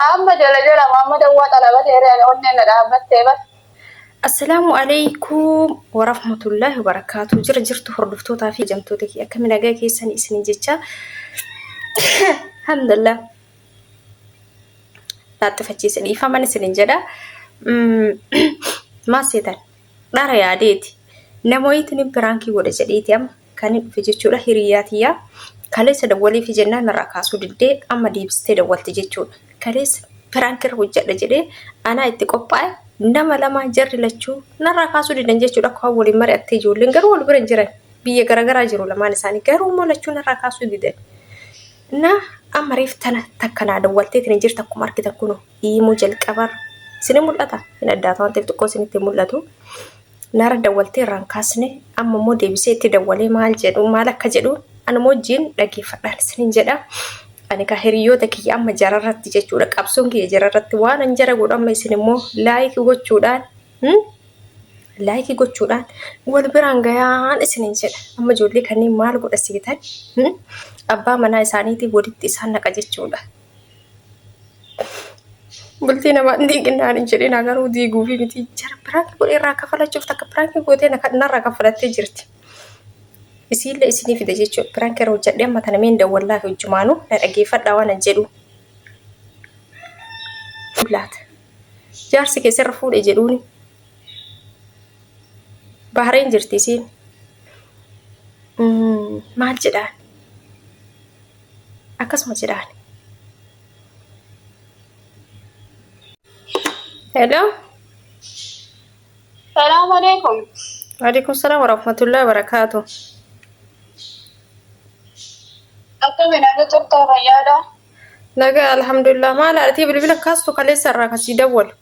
Amma jala jala amma dawwaa xalabatee re'an onneen na dhaabbattee bar. Assalaamu alaikum warahmatullaahi wabarakaatu. Jira jirtu hordoftootaa fi jamtoota kiyya akkami nagaa keessan isinin jecha. Alhamdulillah. Laaxxifachiise dhiifaman isinin jedha. Maal seetan? Dhara yaadeeti. Namootni piraankii godha jedheeti amma kan hin dhufe jechuudha hiriyyaa tiyyaa. Kaleessa dawwaliifi jennaan narraa kaasuu diddee amma deebistee dawwalte jechuudha. Kaleessa piraankii irra hojjedha jedhee anaa itti qophaa'e nama lama jarri lachuu narraa kaasuu didan jechuudha. Akka waan waliin mari'attee ijoolleen garuu wal bira hin jiran biyya garaagaraa jiru lamaan isaanii garuu immoo lachuu narraa kaasuu didan. Na amma reef tana takka naa dawwalteetiin hin jirtu akkuma argitan kunoo iimoo jalqabarra isin mul'ata hin addaata waan ta'eef xiqqoo isinitti mul'atu. Nara dawwaltee irraan kaasne amma immoo deebisee itti dawwalee maal jedhu maal akka jedhu anuma wajjin dhageeffadhaan isinin jedha. Ani ka hiriyoota kiyya amma jararratti jechuudha qabsoon kiyya jararratti waan an jara godhu amma isin immoo laayikii gochuudhaan laayikii gochuudhaan wal biraan gayaan isinin jedha. Amma ijoollee kanneen maal godha seetan abbaa manaa isaaniitiin walitti isaan naqa jechuudha. Bultii namaa hin diiginaan hin jedhinaa garuu diiguufi miti. Jara piraanki godhee irraa kafalachuuf takka piraanki gootee narraa kafalattee jirti. Isiillee isinii fide jechuudha. Piraanki irra hojjedhee amma tana meen dawwallaa fi hojjumaanuu na dhageeffadhaa waan an jedhu. Laata. Jaarsi kee sirra fuudhe jedhuuni. Bahareen jirti isiin. Maal jedhaan? Akkasuma jedhaan. Hello. Salaamu alaikum. Waalaikum salaam warahmatullahi wabarakatuh. Akkami naga jirtaa fayyaadha? Nagaa alhamdulillah maal haadhatii bilbila kaastu kaleessa irraa kasii dawwalu.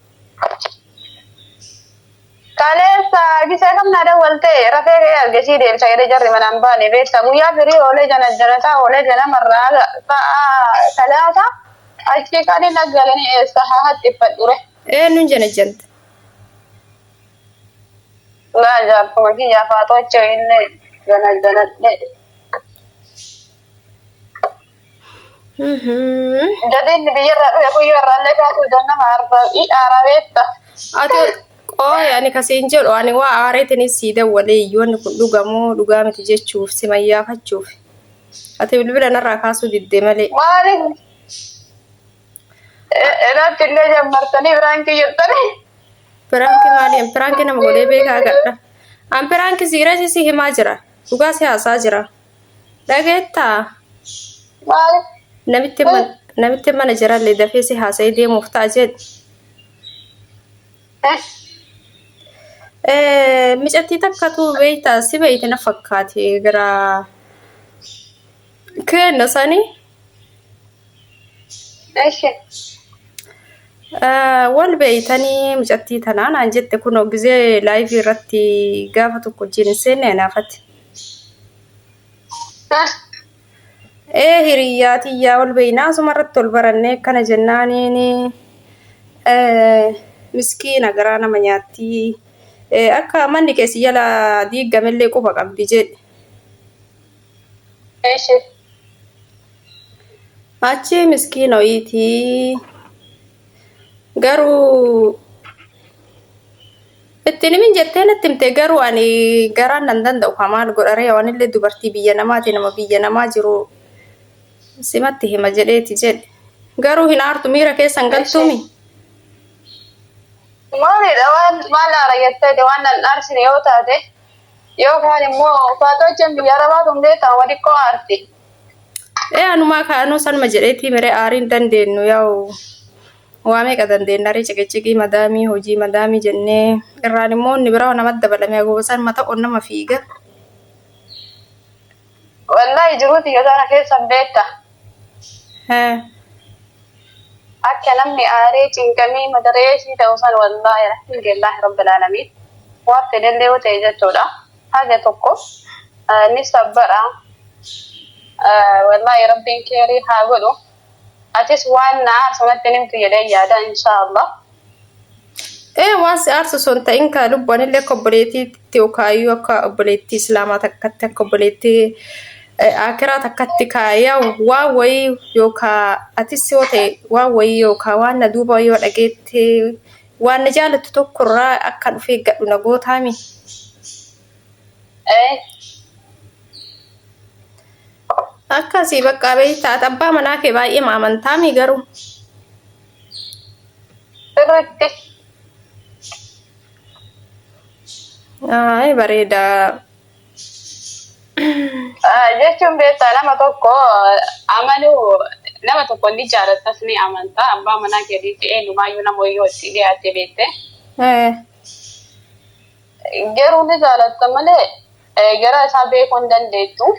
Kaleessa gisee kam naa dawwalte rafee ka'ee arge sii deebisa jedhee jarri manaan baane beekta guyyaa firii oolee jana janataa oolee ganamarraa sa'a salaata achii kaanii naggalanii eessa haa haxxiffadhure. Eenyuun jana jante? Laa jaarsuma kiyyaa faatoochee illee jana janadhe. Jadiinni biyyarraa dhufe kuyyoo irraallee kaasuu jannama aaraa beekta. Ati qooyi ani kasiin jedhu ani waa aareetinis sii dawwalee iyyuu wanni kun dhugamoo dhugaa miti jechuuf si mayyaafachuuf. Ati bilbila narraa kaasuu didde malee. Maaliif irratti illee jammartanii biraan kiyyattanii? Piraanki maali? An piraanki nama godhee beekaa gadha. An piraanki siirasi si himaa jira. Dhugaa si haasaa jira. Dhageettaa? Maali? Namitti man namitti mana jirallee dafee si haasa'ee deemuuf ta'a jedhi. Micattii takkatu beektaa si beeyte na fakkaate gara kenna sanii. Eshi. Wal beeytanii mucattii tanaa naan jette kunoo gizee laayivii irratti gaafa tokko wajjin hin seenne anaafati. Ee hiriyyaa tiyyaa wal beeynaa asuma irratti wal barannee akkana jennaaniin miskiina garaa nama nyaattii akka manni keessi jala diigamellee quba qabdi jedhe. Eshi. Achi miskiina wayiitii garuu Ittiin himin jettee natti himte garuu ani garaan nan danda'u kaa maal godha ree anillee dubartii biyya namaati nama biyya namaa jiru simatti hima jedheeti jedhe. Garuu hin aartu miira keessa hin galtuumi. Maalidha waan maal aara jetteeti waan nan aarsine yoo taate yookaan immoo faatochaan biyya arabaa tun beektaa waa xiqqoo aarti. Ee anumaa kaanuu sanuma jedheetii miree aarii hin dandeenyu yaa'u. Waa meeqa dandeennaree ciqiciqii madaamii hojii madaamii jennee irraan immoo inni biraa namatti dabalame agobasaan mata ol nama fiiga. Wallahi jiruu tiyya tana keessan beekta. Hee. Akka namni aaree cinqamee mata reeshii ta'u san wallahi alhamdulillahi rabbil aalamiin waan fedhellee yoo ta'e jechuudha. Haga tokko ni sabbara. Wallahi rabbiin keerii haa godhu. Atis waan na aarsu natti hin himtu jedheen yaada inshaa Allah. Ee waan si aarsu osoo hin ta'in ka lubbu anillee akka obboleettiitti yookaan akka obboleettii islaamaa takkatti akka obboleettii Akiraa takkatti kaa yaa'u waan wayii yookaa atis yoo ta'e waan wayii yookaa waan na duuba yoo dhageette waan na jaalattu tokkorraa akka dhufee gadhu na gootaami. Eh, Akkasii bakka beektaa ati abbaa manaa kee baay'ee amantaami garuu. Sirriitti. Ay bareeda. Jechuun beektaa nama tokko amanuu, nama tokko ni jaalattas ni amanta, abbaa manaa keetiitti eenyumaayyuu nama yoo itti dhiyaatte beekte. Garuu ni jaalatta malee gara isaa beekuu hin dandeettu.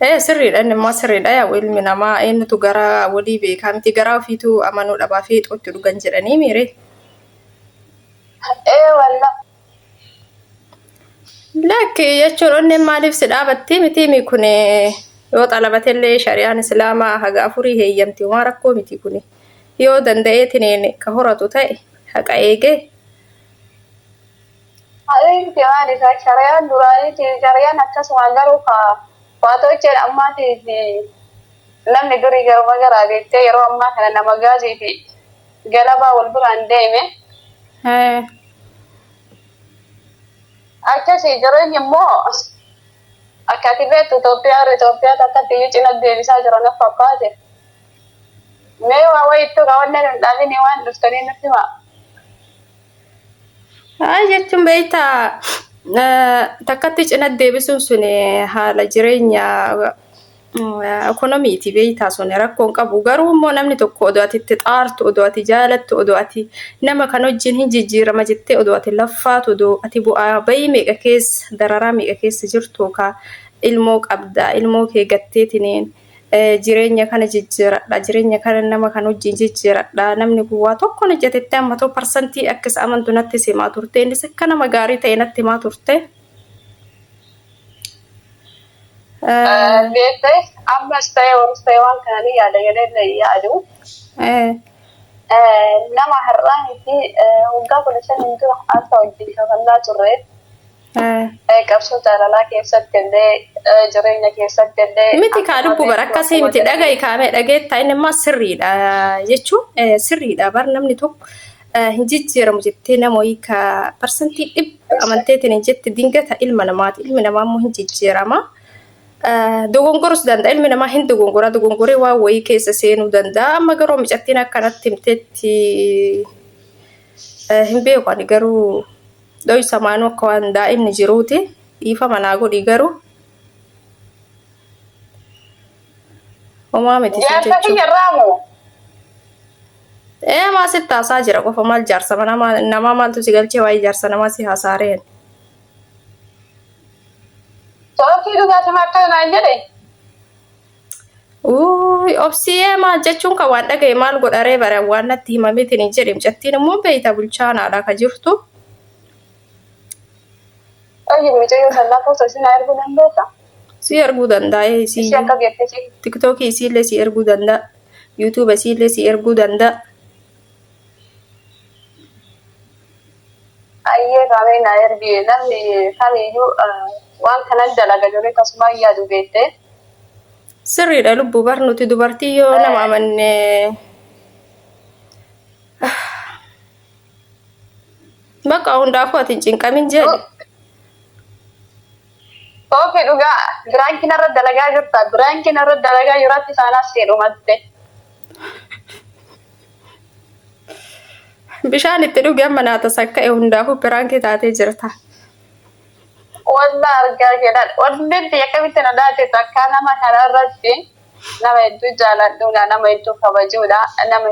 Ee sirriidha, inni immoo sirriidha. Yaa ilmi namaa eenyutu garaa walii beekaa miti, garaa ofiitu amanuu dhabaa fi xootti dhugan jedhanii miire. Ee wallah. Lakki jechuun onneen maaliif si dhaabatti miti mi kun yoo xalabatellee shari'aan islaamaa haga afurii heeyyamti, waan rakkoo miti kun yoo danda'eetiniin ka horatu ta'e haqa eegee. Adeemsi waan isaa shari'aan duraaniiti, shari'aan akkasuma garuu ka waatocheen ammaatii fi namni durii garuma garaa beektee yeroo ammaa kana nama gaazii fi galabaa wal biraan deeme. Akkasii jireenyi immoo akka ati beektu Itoophiyaa irra Itoophiyaa takkatti iyyuu cina deebisaa jira na fakkaate. Mee waa wayittuu qabanne nu hin dhaabini, waan dhuftanii nutti himaa. Ay jechuun beektaa takkatti cina deebisuun sun haala jireenya ekonomiiti beektaa, sun rakkoo hin qabu. Garuu immoo namni tokko odoo ati itti xaartu, odoo ati jaalattu, odoo ati nama kan wajjin hin jijjiirama jettee, odoo ati laffaatu, odoo ati bu'aa bayii meeqa keessa, dararaa meeqa keessa jirtu, ka ilmoo qabda, ilmoo kee gatteetiniin jireenya kana jijjiiradha, jireenya kana nama kan wajjin jijjiiradha, namni kun waa tokko hojjetetti amma too parsantii akka isa amantu natti simaa turte, innis akka nama gaarii ta'e natti himaa turte. Beektee ammas ta'e horus ta'e waan kana ni yaada jedhee illee yaadu. Nama har'aa miti, waggaa 15n dura akka wajjin kafallaa turre. Qabsoo jaalalaa keessatti illee, jireenya keessatti illee. Miti kaa lubbu bara akkasii miti, dhaga'i kaamee dhageettaa, inni immoo sirriidha jechuun sirriidha bar, namni tokko hin jijjiiramu jettee nama wayii ka 100% amanteetiin hin jette dingata ilma namaati, ilmi namaa immoo hin jijjiirama. Dogongorus danda'a, ilmi namaa hin dogongora, dogongoree waan wayii keessa seenuu danda'a. Amma garuu micattiin akkanatti himteetti hin beeku, ani garuu dhoysa maanuu akka waan daa'imni jiruuti, dhiifama naa godhi, garuu homaa miti sun Jaarsa jechuun. kiyya irraa moo? Ee maa sitti haasaa jira qofa, maal jaarsa namaa maaltu si galchee, waa'ee jaarsa namaa si haasaareen. Soofii dhugaatuma akkana naan jedhe. Uuy obsiyee, maal jechuun kan waan dhagaye maal godharee, bara waan natti himameetiin hin jedhe, mucattiin immoo beeyta bulchaanaadha ka jirtu. Ayyi mucayyoo san lakkoofsa isin erguu dandeessa? Si erguu danda'a Ishee isii akka geesse si. Tiktookii isiillee si erguu danda'a. Yuutuuba isiillee si erguu danda'a. Ayyee kaamee na ergi, namni kamiyyuu waan kanan dalaga jedhee tasuma hin yaadu beektee. Sirriidha lubbuu, bar nuti dubartii yoo nama amanne bakka hundaafuu ati hin cinqamin jedhe. Soofii dhugaa biraankiin irra dalagaa jirta. Biraankiin irra dalagaa jiraatti isaanaas si dhumatte. Bishaan itti dhugi amma naa tasakka'e, hundaafuu piraankii taatee jirta. Walla argaa keedhaan wanti akkamitti na daate takka nama kana irratti, nama hedduu jaaladhuudha, nama hedduu kabajuudha, nama